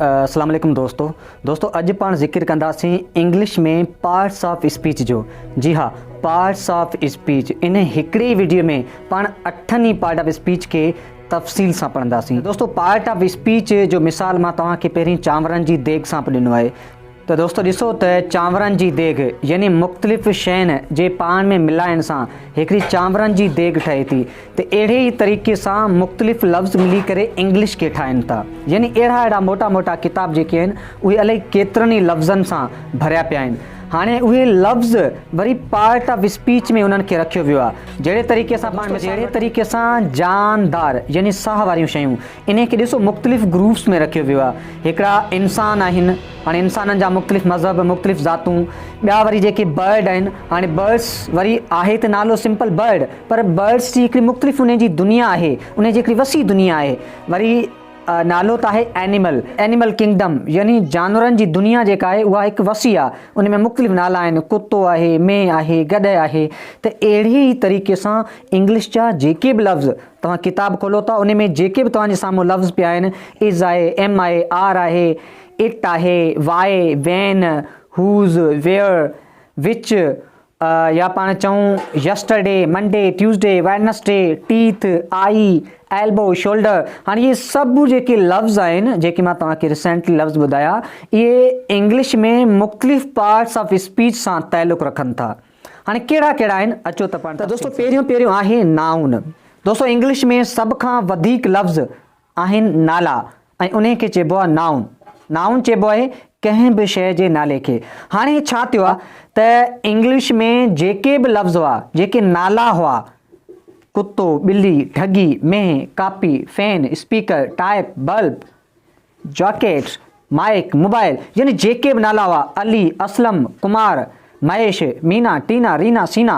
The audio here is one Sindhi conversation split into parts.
اسلام عليڪم دوستو دوستو اڄ پاڻ ذڪر ڪنداسين انگلش ۾ پارٽس آف اسپيچ جو جي ها پارٽس آف اسپيچ ان هڪڙي ئي وڊيو ۾ پاڻ اٺن ئي پارٽ آف اسپيچ کي تفصيل سان پڙهنداسين دوستو پارٽ آف اسپيچ جو مثال مان توهان کي پهرين چانورن جي ديڳ سان به ڏنو آهي ته دوستو ڏسو ته چانورن جي ديڳ يعني مختلف شين جي پاڻ ۾ ملائڻ سان هڪڙي چانورن جي ديڳ ٺهي ٿي ته اهڙي ئي طريقي سان مختلف لفظ ملي ڪري انگلش کي ٺاهين ٿا يعني اهڙا اهڙا موٽا موٽا ڪتاب جيڪي آهن اهي الائي ڪيترن ئي لفظن سان ڀريا پيا آهن هاڻي اهي لفظ وري پارٽ آف اسپيچ ۾ انهن کي رکيو ويو آهي جهڙي طريقي سان پاڻ جهڙي طريقي سان جاندار يعني ساهه واريون شيون انهي کي ڏسو مختلف گروپس ۾ رکيو ويو آهي هڪڙا انسان آهن هاڻي انسانن جا مختلف مذهب مختلف ذاتون ٻيا وري جيڪي برڊ آهن هاڻي برڊس وري آهي ته نالو سمپل برڊ پر برڊس جي هڪڙي مختلف انهي جي دنيا آهي انهي جي هڪڙي وسيع دنيا آهي وري نالو ته آهي اينيمل اينيمل ڪنگڊم يعني جانورن جي دنيا جيڪا آهي اها هڪ وسيع آهي ان ۾ مختلف نالا آهن ڪتو آهي مينهن آهي گڏهه آهي ته اهڙي ئي طريقي سان انگلش جا جيڪي به لفظ توهان ڪتاب کولو ٿا ان ۾ جيڪي به توهان جي سامهون لفظ پيا آهن از آهي، ايم آهي، آر آهي، it آهي، وائي، وين، هوز، ويئر، وچ يا پاڻ چئون yesterday, Monday, Tuesday, Wednesday, teeth, eye, elbow, shoulder هاڻي اهي سڀ جيڪي لفظ آهن جيڪي مان توهان کي ريسينٽلي لفظ ٻڌايا اهي انگلش ۾ مختلف پارٽس آف اسپيچ سان تعلق رکن ٿا. هاڻي ڪهڙا ڪهڙا آهن اچو ته پاڻ ته دوستو پهريون پهريون آهي نائون دوستو انگلش ۾ سڀ کان وڌيڪ لفظ آهن نالا ۽ انهي کي چئبو آهي نائون نائون چئبو آهي ڪنهن به شيء جي نالي کي هاڻي ڇا ٿيو آهي ته انگلش ۾ جيڪي به لفظ هئا جيڪي نالا هئا ڪتو ٻلي ڍڳي مينهن copy fan speaker type bulb jacket, mike, mobile يعني جيڪي به نالا هئا، علي، اسلم، ڪمار، مهيش، مينا، ٽينا، رينا، سينا،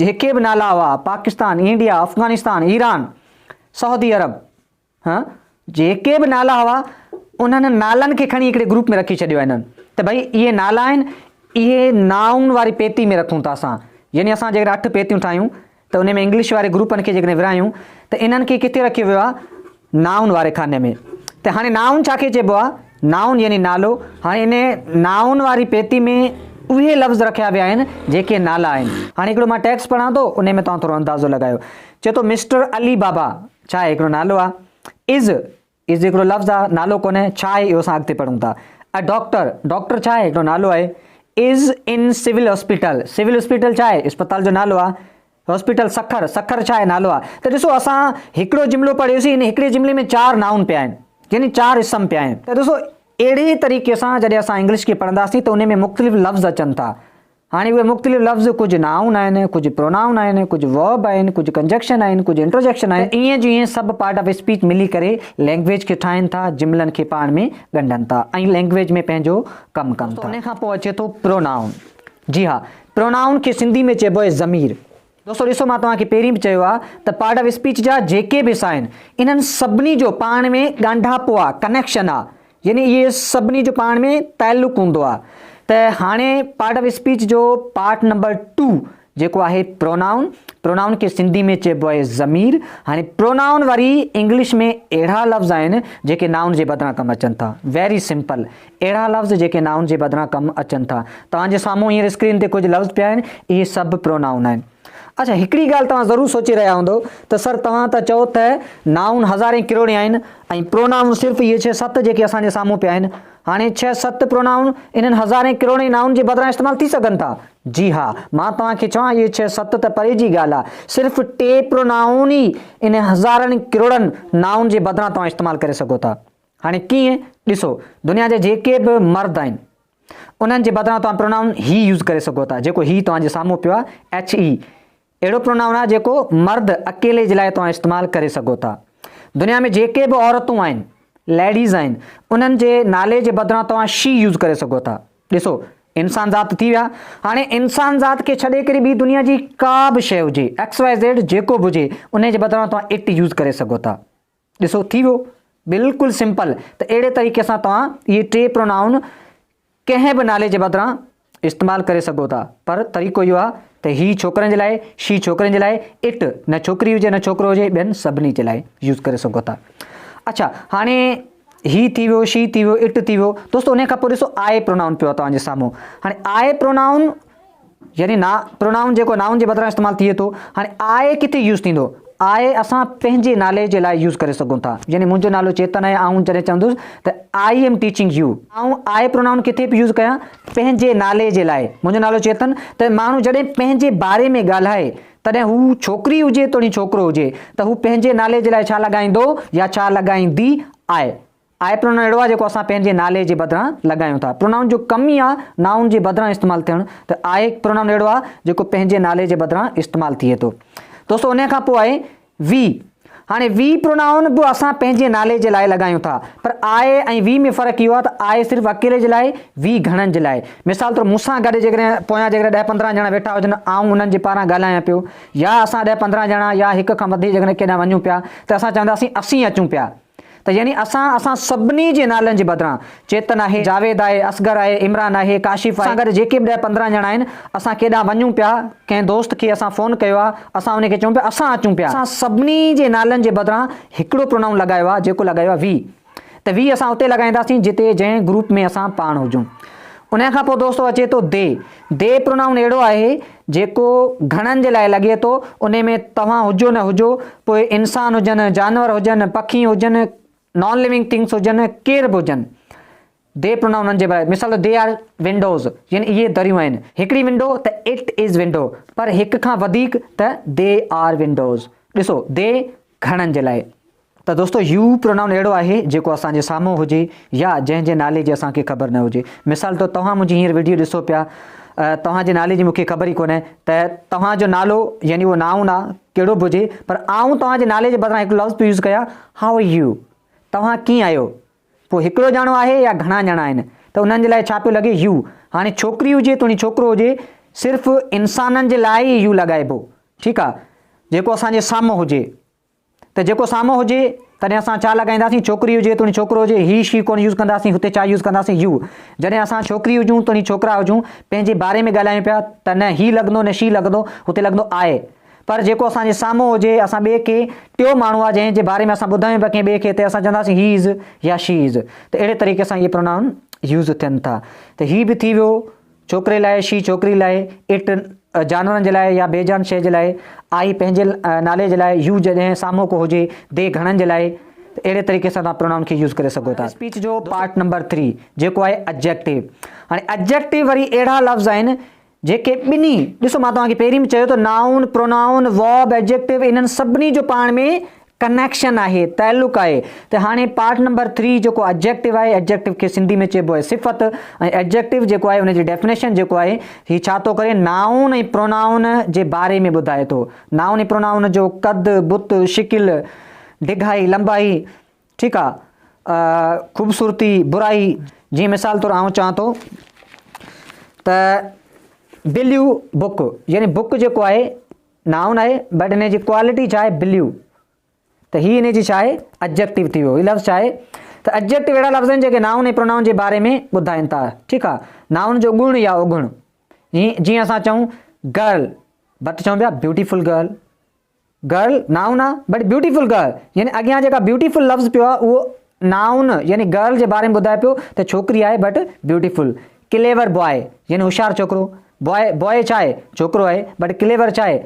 جيڪي به نالا هئا، پاڪستان، انڊيا، افغانستان، ايران، سعودي عرب، ها جيڪي به نالا هئا، انهن نالن کي کڻي هڪڙي گروپ ۾ رکي ڇڏيو آهي هنن ته ڀئي اهي نالا آهن، اهي نائون واري پيتي ۾ رکون ٿا اسان، يعني اسان جيڪڏهن اٺ پيتيون ٺاهيون ته انهي ۾ انگلش واري گروپن کي جيڪڏهن ورهايون ته انهن کي ڪٿي رکيو ويو آهي نائون واري خاني ۾ ته هاڻي نائون ڇا کي چئبو آهي نائون يعني نالو هاڻي انهي نائون واري پيتي ۾ اهي لفظ رکيا ويا آهن جيڪي نالا آهن هاڻي هڪڙو مان ٽيڪس پڙهان ٿو انهي ۾ توهان ٿورو اندازو لڳايو چئي ٿو مسٽر علي بابا ڇا آهي هڪڙو نالو آهي از از هڪڙو لفظ آ، نالو ڪونهي، ڇا آهي اهو اسان اڳتي پڙهون ٿا. ا ڊاڪٽر، ڊاڪٽر ڇا آهي؟ هڪڙو نالو آهي. Is in civil hospital, civil hospital ڇا آهي؟ اسپتال جو نالو آ. هاسپيٽل سکر، سکر ڇا آهي؟ نالو آ. ته ڏسو اسان هڪڙو جملو پڙهيوسين، ان هڪڙي جملي ۾ چار نائون پيا آهن، يعني چار اسم پيا آهن. ته ڏسو اهڙي ئي طريقي سان جڏهن اسان انگلش کي پڙهنداسين ته ان ۾ مختلف لفظ اچن ٿا. هاڻي اهي مختلف لفظ ڪجهه نائون آهن، ڪجهه پرونائون آهن، ڪجهه ورب آهن، ڪجهه ڪنجڪشن آهن، ڪجهه انٽرجيڪشن آهن، ائين جو ائين سڀ پارٽ آف اسپيچ ملي ڪري لينگويج کي ٺاهين ٿا، جملن کي پاڻ ۾ ڳنڍن ٿا ۽ لينگويج ۾ پنهنجو ڪم ڪن ٿا. ان کان پوء اچي ٿو پرونائون. جي ها، پرونائون کي سنڌي ۾ چئبو آهي ضمير. دوستو ڏسو مان توهان کي پهرين به چيو آهي ته پارٽ آف اسپيچ جا جيڪي به حصا آهن، انهن سڀني جو پاڻ ۾ ڳانڍاپو آهي، ڪنيڪشن آهي. يعني اهي سڀني جو پاڻ ۾ تعلق هوندو آهي ته هاڻي پارٽ آف اسپيچ جو پارٽ نمبر ٽو جيڪو آهي پرونائون پرونائون کي سنڌي ۾ چئبو آهي ضمير هاڻي پرونائون وري انگلش ۾ اهڙا لفظ آهن جيڪي نائون جي بدران ڪم اچن ٿا ويري سمپل اهڙا لفظ جيڪي نائون جي بدران ڪم اچن ٿا توهان جي سامهون هينئر اسڪرين تي ڪجهه لفظ پيا آهن اهي سڀ پرونائون آهن اڇا هڪڙي ڳالهه توهان ضرور سوچي رهيا هوندو ته سر توهان ته چئو ته نائون هزارين ڪروڙين آهن ۽ پرونائون صرف اهي ڇهه ست جيڪي اسان جي سامهون پيا آهن هاڻي ڇهه ست پرونائون انهن هزارين ڪروڙين نائون جي بدران استعمال ٿي سگهن ٿا؟ جي ها مان توهان کي چوان اهي ڇهه ست ته پري جي ڳالهه آهي صرف ٽي پرونائون ئي انهن هزارن ڪروڙن نائون جي بدران توهان استعمال ڪري سگهو ٿا هاڻي ڪيئن؟ ڏسو دنيا جا جيڪي به مرد آهن انهن جي بدران توهان پرونائون هي يوز ڪري سگهو ٿا جيڪو هي توهان جي سامهون پيو آهي HE اهڙو پرونائون آهي جيڪو مرد اڪيلي جي لاء توهان استعمال ڪري سگهو ٿا. دنيا ۾ جيڪي به عورتون آهن، ليڊيز آهن، انهن جي نالي جي بدران توهان شي يوز ڪري سگهو ٿا. ڏسو انسان ذات ٿي ويا، هاڻي انسان ذات کي ڇڏي ڪري ٻي دنيا جي ڪا به شيء هجي، ايڪس وائي زيڊ جيڪو به هجي، انهي جي بدران توهان it use ڪري سگهو ٿا. ڏسو ٿي ويو بلڪل سمپل ته اهڙي طريقي سان توهان اهي ٽي پرونائون ڪنهن به نالي جي بدران استعمال ڪري سگهو ٿا پر طريقو اهو آهي ته هي ڇوڪرن جي لاء شي ڇوڪرين جي لاء it نه ڇوڪري هجي نه ڇوڪرو هجي ٻين سڀني جي لاء يوز ڪري سگهو ٿا اڇا هاڻي هي ٿي ويو، شي ٿي ويو، it ٿي ويو. دوستو انهي کان پوء ڏسو آء پرونائون پيو آهي توهان جي سامهون. هاڻي آء پرونائون يعني نا پرونائون جيڪو نائون جي بدران استعمال ٿئي ٿو. هاڻي آء ڪٿي يوز ٿيندو؟ آء اسان پنهنجي نالي جي لاء يوز ڪري سگهون ٿا. يعني منهنجو نالو چيتن آهي آئون جڏهن چوندس ته I am teaching you. آئون آء پرونائون ڪٿي به يوز ڪيان؟ پنهنجي نالي جي لاء. منهنجو نالو چيتن ته ماڻهو جڏهن پنهنجي باري ۾ ڳالهائي تڏهن هو ڇوڪري هجي توڻي ڇوڪرو هجي ته هو پنهنجي نالي جي لاء ڇا لڳائيندو يا ڇا لڳائيندي؟ آء. آء پرونائون اهڙو آهي جيڪو اسان پنهنجي نالي جي بدران لڳايون ٿا. پرونائون جو ڪم ئي آهي نائون جي بدران استعمال ٿيڻ ته آء پرونائون اهڙو آهي جيڪو پنهنجي نالي جي بدران استعمال ٿئي ٿو. دوستو انهيء کان پوء آهي وي. هاڻي وي پرونائون به اسان پنهنجي نالي جي لاء لڳايون ٿا پر آء ۽ وي ۾ فرق اهو آهي ته آء صرف اڪيلي جي لاء وي گهڻن جي لاء. مثال طور مون سان گڏ جيڪڏهن پويان جيڪڏهن ڏهه پندرهن ڄڻا ويٺا هجن آئون انهن جي پاران ڳالهايان پيو يا اسان ڏهه پندرهن ڄڻا يا هڪ کان وڌيڪ جيڪڏهن ڪيڏانهن وڃون پيا ته اسان چونداسين اسين اچون پيا. ته يعني اسان اسان سڀني جي نالن جي بدران، چيتن آهي، جاويد آهي، اصغر آهي، عمران آهي، ڪاشف آهي، اسان گڏ جيڪي به ڏهه پندرهن ڄڻا آهن، اسان ڪيڏانهن وڃون پيا، ڪنهن دوست کي اسان فون ڪيو آهي، اسان ان کي چئون پيا اسان اچون پيا. اسان سڀني جي نالن جي بدران هڪڙو پرونائون لڳايو آهي، جيڪو لڳايو آهي وي. ته وي اسان اتي لڳائينداسين جتي جنهن گروپ ۾ اسان پاڻ هجون. انهيء کان پوء دوستو اچي ٿو the. The pronoun اهڙو آهي جيڪو گهڻن جي لاء لڳي ٿو، انهي ۾ توهان هجو نه هجو، پوء انسان هجن، جانور هجن، پکي هجن، نان لوينگ ٿنگس هجن، ڪير به هجن. The pronoun انهن جي لاء مثال طور the are windows يعني اهي دريون آهن. هڪڙي ونڊو ته it is window پر هڪ کان وڌيڪ ته the are windows. ڏسو the گهڻن جي لاء. ته دوستو يو پرونائون اهڙو آهي جيڪو اسان جي سامهون هجي يا جنهن جي نالي جي اسان کي خبر نه هجي. مثال طور توهان منهنجي هينئر وڊيو ڏسو پيا توهان جي نالي جي مون کي خبر ئي ڪونهي ته توهان جو نالو يعني اهو نائون آ ڪهڙو به هجي پر آئون توهان جي نالي جي بدران هڪ لفظ پيو يوز ڪيان how are you توهان ڪيئن آهيو پوء هڪڙو ڄڻو آهي يا گهڻا ڄڻا آهن ته انهن جي لاء ڇا پيو لڳي يو هاڻي ڇوڪري هجي توڻي ڇوڪرو هجي صرف انسانن جي لاء ئي يو لڳائبو ٺيڪ آ جيڪو اسان جي سامهون هجي. ته جيڪو سامهون هجي تڏهن اسان ڇا لڳائينداسين ڇوڪري هجي توڻي ڇوڪرو هجي هي شي ڪونه يوز ڪنداسين هتي ڇا يوز ڪنداسين يو جڏهن اسان ڇوڪري هجون توڻي ڇوڪرا هجون پنهنجي باري ۾ ڳالهايون پيا ته نه هي لڳندو نه شي لڳندو هتي لڳندو آء پر جيڪو اسان جي سامهون هجي اسان ٻئي کي ٽيو ماڻهو آهي جنهن جي باري ۾ اسان ٻڌايون پيا ڪنهن ٻئي کي ته اسان چونداسين هي از يا شي از ته اهڙي طريقي سان اهي پرونائون يوز ٿين ٿا ته هي به ٿي ويو ڇوڪري لاء شي ڇوڪري لاء، it جانورن جي لاء يا بي جان شيء جي لاء، آئي پنهنجي نالي جي لاء، يو جڏهن سامهون ڪو هجي، the گهڻن جي لاء ته اهڙي طريقي سان توهان پرونائون کي يوز ڪري سگهو ٿا. اسپيچ جو پارٽ نمبر ٿري جيڪو آهي ايڊجيڪٽو. هاڻي ايڊجيڪٽو وري اهڙا لفظ آهن جيڪي ٻنهي، ڏسو مان توهان کي پهرين به چيو ته نائون، پرونائون، ورب، ايڊجيڪٽو انهن سڀني جو پاڻ ۾ ڪنيڪشن آهي، تعلق آهي ته هاڻي پارٽ نمبر ٿري جيڪو ايڊجيڪٽو آهي، ايڊجيڪٽو کي سنڌي ۾ چئبو آهي صفت ۽ ايڊجيڪٽو جيڪو آهي ان جي ڊيفنيشن جيڪو آهي هي ڇا ٿو ڪري نائون ۽ پرونائون جي باري ۾ ٻڌائي ٿو. نائون ۽ پرونائون جو قد، بت، شڪل، ڊگهائي، لنبائي، ٺيڪ آ، خوبصورتي، برائي، جيئن مثال طور آئون چوان ٿو ته بليو بڪ يعني بڪ جيڪو آهي نائون آهي بٽ ان جي ڪوالٽي ڇا آهي بليو ته هي ان جي ڇا آهي ايڊجيڪٽو ٿي ويو هي لفظ ڇا آهي ته ايڊجيڪٽو اهڙا لفظ آهن جيڪي نائون ۽ پرونائون جي باري ۾ ٻڌائين ٿا ٺيڪ آهي نائون جو گڻ يا اوگڻ جيئن اسان چئون گرل بٽ چئون پيا بيوٽيفل گرل گرل نائون آهي بٽ بيوٽيفل گرل يعني اڳيان جيڪا بيوٽيفل لفظ پيو آهي اهو نائون يعني گرل جي باري ۾ ٻڌائي پيو ته ڇوڪري آهي بٽ بيوٽيفل ڪليور بواء يعني هوشيار ڇوڪرو بواء بواء ڇا آهي ڇوڪرو آهي بٽ ڪليور ڇا آهي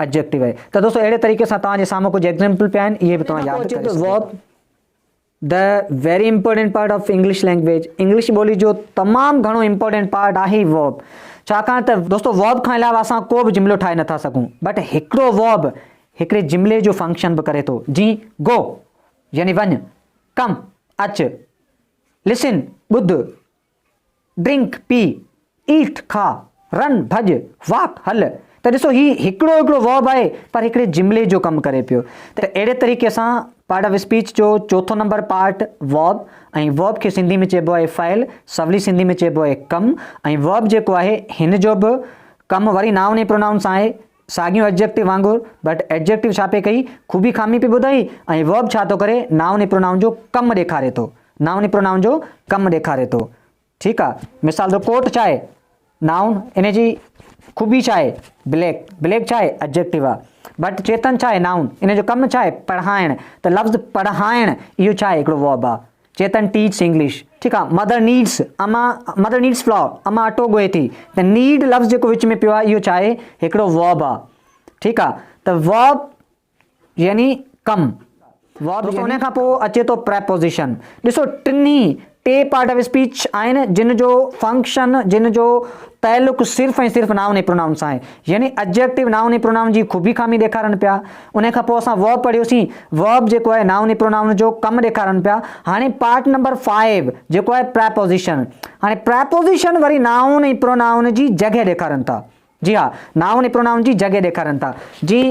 ايڊجيڪٽو آهي ته دوستو اهڙي طريقي سان توهان جي سامهون ڪجهه ايگزامپل پيا آهن اهي به توهان ياد ڪري سگهو ٿا. The very important part of English language English ٻولي جو تمام گهڻو امپورٽنٽ پارٽ آهي ورب ڇاڪاڻ ته دوستو ورب کان علاوه اسان ڪو به جملو ٺاهي نٿا سگهون بٽ هڪڙو ورب هڪڙي جملي جو فنڪشن به ڪري ٿو جي گو يعني وڃ ڪم اچ لسن ٻڌ ڊرنڪ، پي، ايٽ، کاء، رن، ڀڄ، واڪ، هل، ته ڏسو هي هڪڙو هڪڙو ورب آهي پر هڪڙي جملي جو ڪم ڪري پيو ته اهڙي طريقي سان پارٽ آف اسپيچ جو چوٿون نمبر پارٽ ورب ۽ ورب کي سنڌي ۾ چئبو آهي فعل، سولي سنڌي ۾ چئبو آهي ڪم ۽ ورب جيڪو آهي هن جو به ڪم وري نائون ۽ پرونائون سان آهي ساڳيون ايڊجيڪٽو وانگر بٽ ايڊجيڪٽو ڇا پئي ڪئي خوبي خامي پئي ٻڌائي ۽ ورب ڇا ٿو ڪري نائون ۽ پرونائون جو ڪم ڏيکاري ٿو نائون ۽ پرونائون جو ڪم ڏيکاري ٿو ٺيڪ آ مثال طور ڪوٽ ڇا آهي نائون ان جي خوبي ڇا آهي بليڪ بليڪ ڇا آهي ايڊجيڪٽو آ بٽ چيتن ڇا آهي نائون ان جو ڪم ڇا آهي پڙهائڻ ته لفظ پڙهائڻ اهو ڇا آهي هڪڙو ورب آ. چيتن ٽيچس انگلش ٺيڪ آ مدر نيڊس اما مدر نيڊس فلاور اما اٽو ڳوهي ٿي ته نيڊ لفظ جيڪو وچ ۾ پيو آ اهو ڇا آهي هڪڙو ورب آ ٺيڪ آ ته ورب يعني ڪم ورب دوستو ان کان پوء اچي ٿو پريپوزيشن ڏسو ٽنهي ٽي پارٽ آف اسپيچ آهن جن جو فنڪشن جن جو تعلق صرف ۽ صرف نائون ۽ پرونائون سان آهي يعني ايڊجيڪٽو نائون ۽ پرونائون جي خوبي خامي ڏيکارن پيا ان کان پوء اسان ورب پڙهيوسين ورب جيڪو آهي نائون ۽ پرونائون جو ڪم ڏيکارن پيا هاڻي پارٽ نمبر فائيو جيڪو آهي پريپوزيشن هاڻي پريپوزيشن وري نائون ۽ پرونائون جي جڳهه ڏيکارن ٿا جي ها نائون ۽ پرونائون جي جڳهه ڏيکارن ٿا جي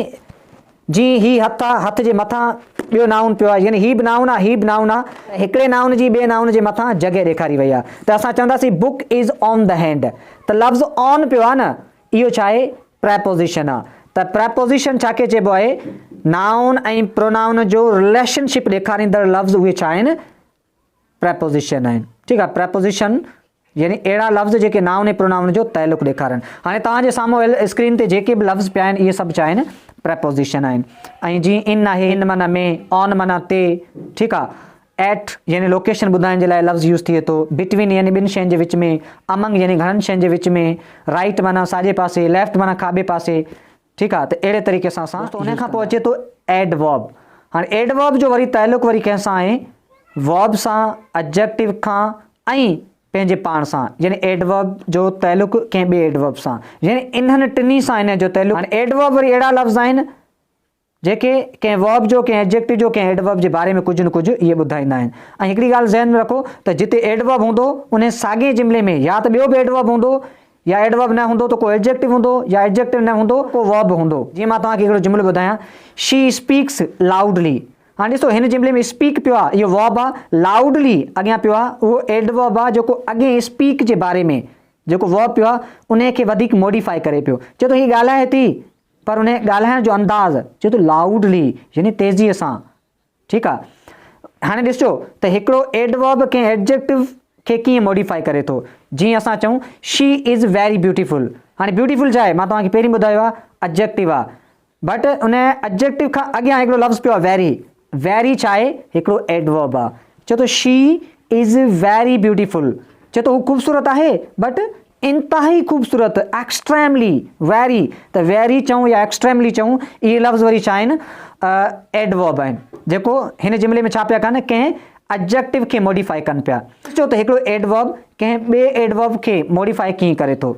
جي هي هٿ آ هٿ جي مٿان ٻيو نائون پيو آ يعني هي به نائون آ هي به نائون آ ته هڪڙي نائون جي ٻئي نائون جي مٿان جڳهه ڏيکاري وئي آ ته اسان چونداسين book is on the hand ته لفظ آن پيو آ نه اهو ڇا آهي پريپوزيشن آ ته پريپوزيشن ڇا کي چئبو آهي نائون ۽ پرونائون جو رليشن شپ ڏيکاريندڙ لفظ اهي ڇا آهن پريپوزيشن آهن ٺيڪ آهي پريپوزيشن يعني اهڙا لفظ جيڪي نائون ۽ پرونائون جو تعلق ڏيکارن هاڻي توهان جي سامهون اسڪرين تي جيڪي به لفظ پيا آهن اهي سڀ ڇا آهن پريپوزيشن آهن ۽ جي ان آهي ان معنيٰ ۾ آن معنيٰ تي ٺيڪ آهي ايٽ يعني لوڪيشن ٻڌائڻ جي لاء لفظ يوز ٿئي ٿو بٽوين يعني ٻن شين جي وچ ۾ امنگ يعني گهڻن شين جي وچ ۾ رائٽ معنيٰ ساڄي پاسي ليفٽ معنيٰ کاٻي پاسي ٺيڪ آ ته اهڙي طريقي سان اسان دوستو ان کان پوء اچي ٿو ايڊ ورب هاڻي ايڊ ورب جو وري تعلق وري ڪنهن سان آهي ورب سان ايڊجيڪٽو کان ۽ پنهنجي پاڻ سان يعني ايڊ ورب جو تعلق ڪنهن ٻئي ايڊ ورب سان يعني انهن ٽنهي سان ان جو تعلق هاڻي ايڊ ورب وري اهڙا لفظ آهن جيڪي ڪنهن ورب جو ڪنهن ايڊجيڪٽو جو ڪنهن ايڊ ورب جي باري ۾ ڪجهه نه ڪجهه اهي ٻڌائيندا آهن ۽ هڪڙي ڳالهه ذهن ۾ رکو ته جتي ايڊ ورب هوندو انهي ساڳئي جملي ۾ يا ته ٻيو به ايڊ ورب هوندو يا ايڊ ورب نه هوندو ته ڪو ايڊجيڪٽو هوندو يا ايڊجيڪٽو نه هوندو ڪو ورب هوندو. جيئن مان توهان کي هڪڙو جملو ٻڌايان She speaks loudly هاڻي ڏسو هن جملي ۾ اسپيڪ پيو آهي اهو ورب آهي لاؤڊلي اڳيان پيو آهي اهو ايڊ ورب آهي جيڪو اڳئين اسپيڪ جي باري ۾ جيڪو ورب پيو آهي انهي کي وڌيڪ موڊيفائي ڪري پيو چئي ٿو هي ڳالهائي ٿي پر انهي ڳالهائڻ جو انداز چئي ٿو لاؤڊلي يعني تيزيء سان ٺيڪ آ هاڻي ڏسجو ته هڪڙو ايڊورب ڪنهن ايڊجيڪٽو کي ڪيئن موڊيفائي ڪري ٿو جيئن اسان چئون شي is very beautiful هاڻي بيوٽيفل ڇا آهي مان توهان کي پهرين ٻڌايو آهي ايڊجيڪٽو آ بٽ ان ايڊجيڪٽو کان اڳيان هڪڙو لفظ پيو آهي ويري ويري ڇا آهي هڪڙو ايڊورب آ چئي ٿو شي is very beautiful چئي ٿو هو خوبصورت آهي بٽ انتهائي خوبصورت، Extremely، Very، ته ويري چئون يا ايڪسٽريملي چئون اهي لفظ وري ڇا آهن ايڊورب آهن جيڪو هن جملي ۾ ڇا پيا ڪن ڪنهن ايڊجيڪٽو کي موڊيفائي ڪن پيا. ڏسجو ته هڪڙو ايڊورب ڪنهن ٻئي ايڊورب کي موڊيفائي ڪيئن ڪري ٿو.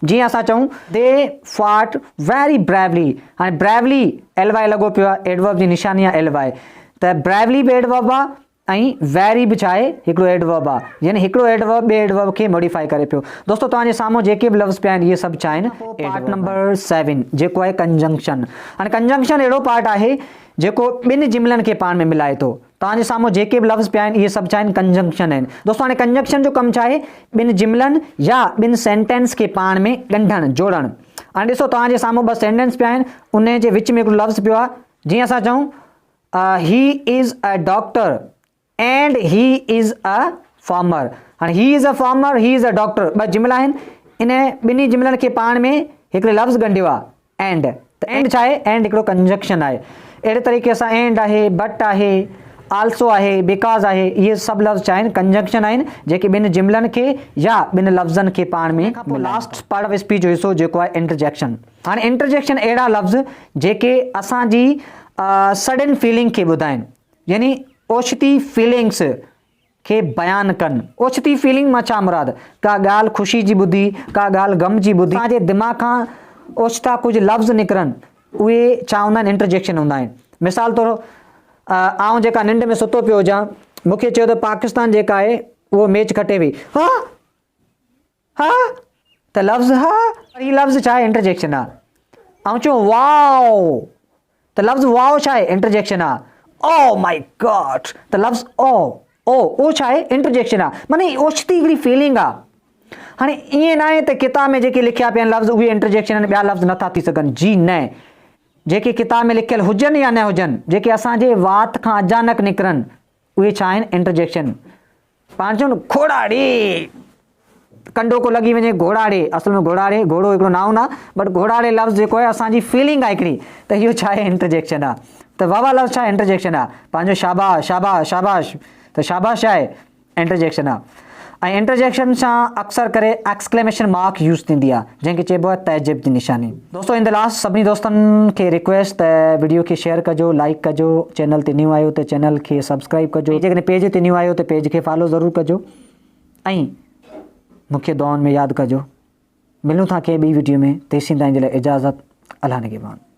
جيئن اسان چئون They fought very bravely هاڻي بريولي ايل وائي لڳو پيو آهي ايڊورب جي نشاني آهي ايل وائي ته بريولي به ايڊورب آهي ۽ ويري به ڇا آهي هڪڙو ايڊورب آهي يعني هڪڙو ايڊورب ٻئي ايڊورب کي موڊيفائي ڪري پيو. دوستو توهان جي سامهون جيڪي به لفظ پيا آهن اهي سڀ ڇا آهن پارٽ نمبر سيون جيڪو آهي ڪنجنڪشن هاڻي ڪنجنڪشن اهڙو پارٽ آهي جيڪو ٻن جملن کي پاڻ ۾ ملائي ٿو. توهان جي سامهون جيڪي به لفظ پيا آهن اهي سڀ ڇا آهن ڪنجنڪشن آهن. دوستو هاڻي ڪنجنڪشن جو ڪم ڇا آهي ٻن جملن يا ٻن سينٽينس کي پاڻ ۾ ڳنڍڻ جوڙڻ. هاڻي ڏسو توهان جي سامهون ٻه سينٽينس پيا آهن انهي جي وچ ۾ هڪڙو لفظ پيو آهي جيئن اسان چئون he is a doctor and he is a farmer هاڻي he is a farmer he is a doctor ٻه جملا آهن ان ٻنهي جملن کي پاڻ ۾ هڪڙي لفظ ڳنڍيو آهي اينڊ ته اينڊ ڇا آهي اينڊ هڪڙو ڪنجنڪشن آهي اهڙي طريقي سان اينڊ آهي بٽ آهي آلسو آهي because آهي اهي سڀ لفظ ڇا آهن ڪنجنڪشن آهن جيڪي ٻن جملن کي يا ٻن لفظن کي پاڻ ۾ ملائن لاسٽ پارٽ آف اسپيچ جو حصو جيڪو آهي انٽرجيڪشن هاڻي انٽرجيڪشن اهڙا لفظ جيڪي اسان جي سڊن فيلنگ کي ٻڌائين يعني اوچتي فيلنگس کي بيان ڪن. اوچتي فيلنگ مان ڇا مراد؟ ڪا ڳالهه خوشي جي ٻڌي، ڪا ڳالهه غم جي ٻڌي، اسان جي دماغ کان اوچتا ڪجهه لفظ نڪرن اهي ڇا هوندا آهن انٽرجيڪشن هوندا آهن. مثال طور آئون جيڪا ننڊ ۾ ستو پيو هجان مون کي چيو ته پاڪستان جيڪا آهي اهو ميچ کٽي وئي. ها! ها ته لفظ ها پر هي لفظ ڇا آهي انٽرجيڪشن آ آئون چيو واء ته لفظ واء ڇا آهي انٽرجيڪشن آ او مائي گاڊ ته لفظ او او او ڇا آهي انٽرجيڪشن آ معني اوچتي هڪڙي فيلنگ آ هاڻي ائين نه آهي ته ڪتاب ۾ جيڪي لکيا پيا آهن لفظ اهي انٽرجيڪشن آهن ٻيا لفظ نٿا ٿي سگهن جي نه جيڪي ڪتاب ۾ لکيل هجن يا نه هجن جيڪي اسان جي وات کان اچانڪ نڪرن اهي ڇا آهن انٽرجيڪشن پاڻ چون گهوڙا ڙي ڪنڊو ڪو لڳي وڃي گهوڙا ڙي اصل ۾ گهوڙا ڙي گهوڙو هڪڙو نائون آ بٽ گهوڙا ڙي لفظ جيڪو آهي اسان جي فيلنگ آ هڪڙي ته اهو ڇا آهي انٽرجيڪشن آ ته واوا لفظ ڇا آهي انٽرجيڪشن آ پنهنجو شاباش شاباش شاباش ته شاباش آهي انٽرجيڪشن آ ۽ انٽرجيڪشن سان اڪثر ڪري ايڪسڪليميشن مارڪ يوز ٿيندي آ جنهن کي چئبو آهي تعجب جي نشاني. دوستو ان the last سڀني دوستن کي ريڪويسٽ ته وڊيو کي شيئر ڪجو لائيڪ ڪجو چينل تي نيو آهيو ته چينل کي سبسڪرائيب ڪجو جيڪڏهن پيج تي نيو آهيو ته پيج کي فالو ضرور ڪجو ۽ مون کي دعائن ۾ ياد ڪجو ملون ٿا ڪنهن ٻي وڊيو ۾ تيسين تائين جي لاء اجازت الله نگهبان.